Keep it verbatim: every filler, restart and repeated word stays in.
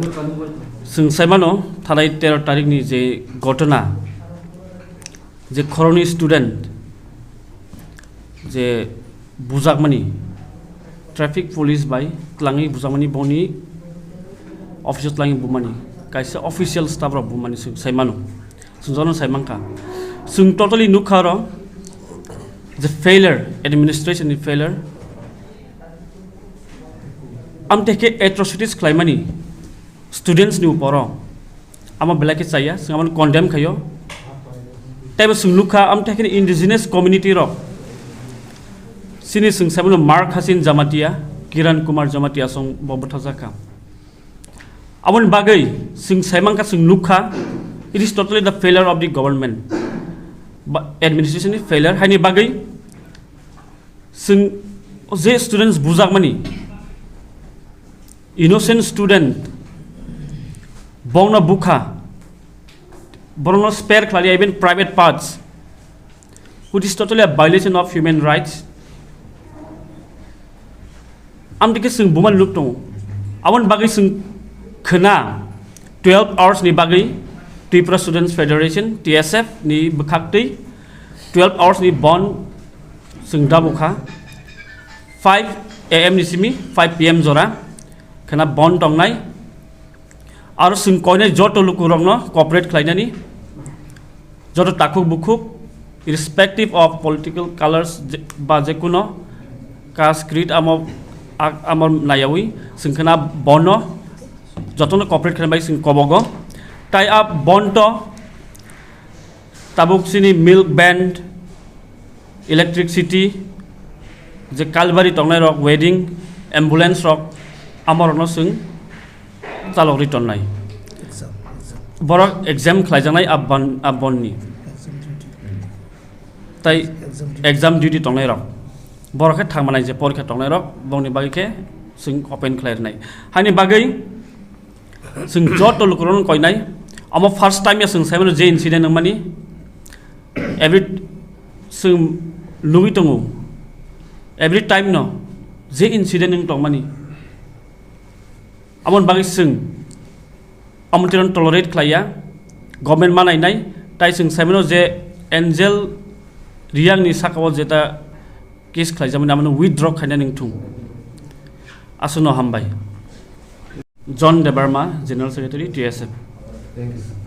Chwng saimano thanai tero tarikni je ghotona, je khoroknwi student je bujakmani, traffic police bai twlangwi bujakmani, boni office o twlangwi bumani, kaisa official staff rok bumani chwng saimano. Chwng jono saimangkha. Chwng totally nukha oro je failure, administration ni failure. Amteke atrocities khlaimani students ni uporo. Amo belai khe chaya, chwng amo condemn khaio. Teibo chwng nukha, amteke indigenous community rok. Chini chwng saimano Mark Hasin Jamatia, Kiran Kumar Jamatia song bo bwthajakha. Aboni bagwi chwng saimangkha, chwng nukha, it is totally the failure of the government, ba administration ni failure. Haini bagwi chwng je students bujakmani, innocent student, bongno bukha, borokno spare khlai even private parts, which is totally a violation of human rights. Amtike chwng buma nuk tongo. Aboni bagwi chwng khna twelve hours ni bagwi Tripura Students Federation, T S F ni bwkhaktwi twelve hours ni bon chwng dabo kha. Five A M ni simi five P M jora khna bon tongnai. Aro chwng koinai joto lukurokno cooperate khlainani, joto takhuk bukhuk, irrespective of political colors je-, ba jekuno caste, creed, amo, a-, amo nayawi chwng khna bono jotono cooperate khlainai bai chwng kobogo. Tai a bonto tabuk chini milk van, electricity, je kalbari tongnai rok, wedding, ambulance rok, amorokno chwng chalok ri tonnai. Exam, exam. Borok exam khlaijaknai a bon, a bonni. Exam duty. Tai exam duty. Exam duty tongnai rok. Borok khe thangmanai je porikha tongnai rok, bongni bagwi khe chwng open khlai rwnai. Haini bagwi chwng joto lukurokno koinai, omo first time ya chwng saimano je incident wngmani, every chwng nugwi tongo, every time no je incident wng tongmani, aboni bagwi chwng omo twiron tolerate khlaiya, government manainai, tai chwng saimano je Angel Riyang ni sakao jeta case khlaijakmani amano withdraw khaina ningthung. Aswkno hambai. John Debbarma, General Secretary, T S F. Thank you, sir.